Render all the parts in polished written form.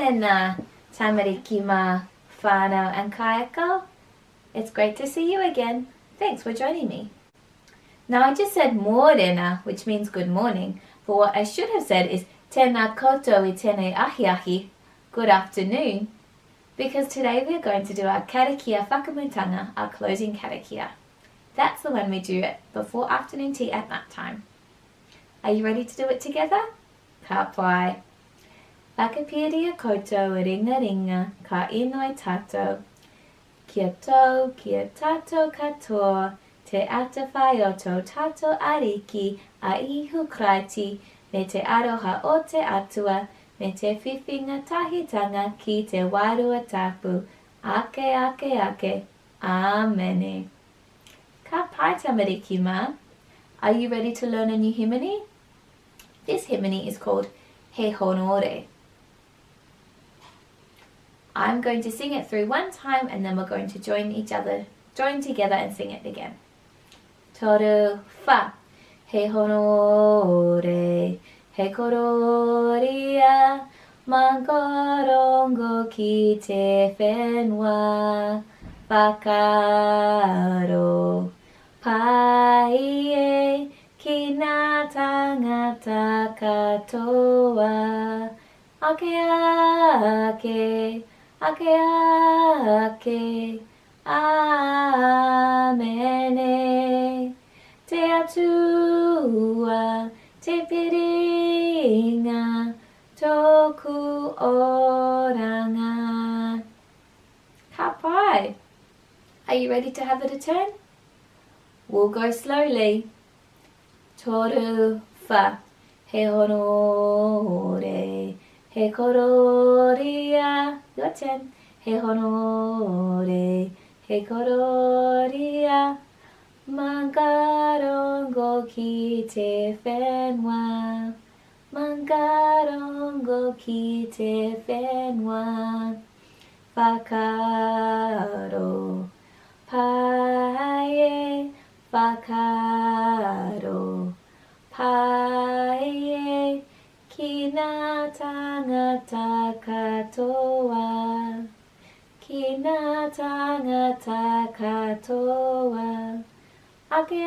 Morena, tamariki mā, whānau and kaiako. It's great to see you again. Thanks for joining me. Now I just said morena, which means good morning, but what I should have said is tēnā koutou i tēnei ahiahi, good afternoon, because today we are going to do our karakia whakamutanga, our closing karakia. That's the one we do before afternoon tea at night time. Are you ready to do it together? Ka pai. Whakapiria koutou ringa ringa, ka inoi tatou. Kia tau, kia tatou katoa, te atawhai o tō tatou Ariki, a Ihu Karaiti, me te aroha o te Atua, me te whiwhinga tahitanga ki te Wairua Tapu, ake, ake, ake. Āmene. Ka pai tamariki mā. Are you ready to learn a new himini? This himini is called He Honore. I'm going to sing it through one time and then we're going to join each other, join together and sing it again. Toru, wha. He honore, he kororia, mangorongo ki te whenua, whakaaro, pai e ki ngā tangata katoa, ake ake, ake ake, Āmene. Te Atua, te piringa, tōku oranga. Ka pai! Are you ready to have it a turn? We'll go slowly. Toru, wha, he honore, he kororia. Your turn. He honore, he kororia, Mangarongo ki te whenua, Mangarongo ki te whenua, Whakaaro, pai e, whakaaro, pai e, ki ngā tāngata katoa, ki ngā tāngata katoa, ake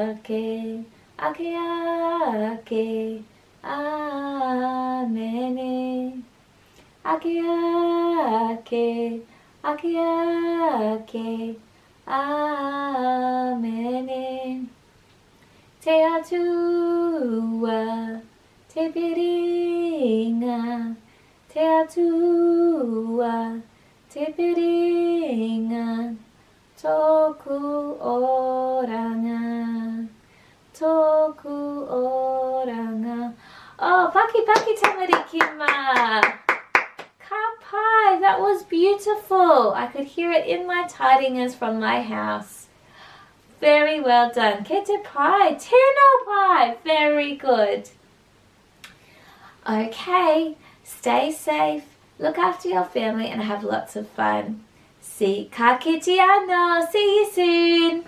ake, ake ake, āmene. Ake ake, ake ake, āmene. Te Atua, te piringa, te Atua, te piringa, tōku oranga, tōku oranga. Oh, paki paki tamariki mā! Ka pai, that was beautiful. I could hear it in my taringas from my house. Very well done. Ke te pai, tēnā pai, very good. Okay, stay safe, look after your family and have lots of fun. See, ka kite anō, see you soon.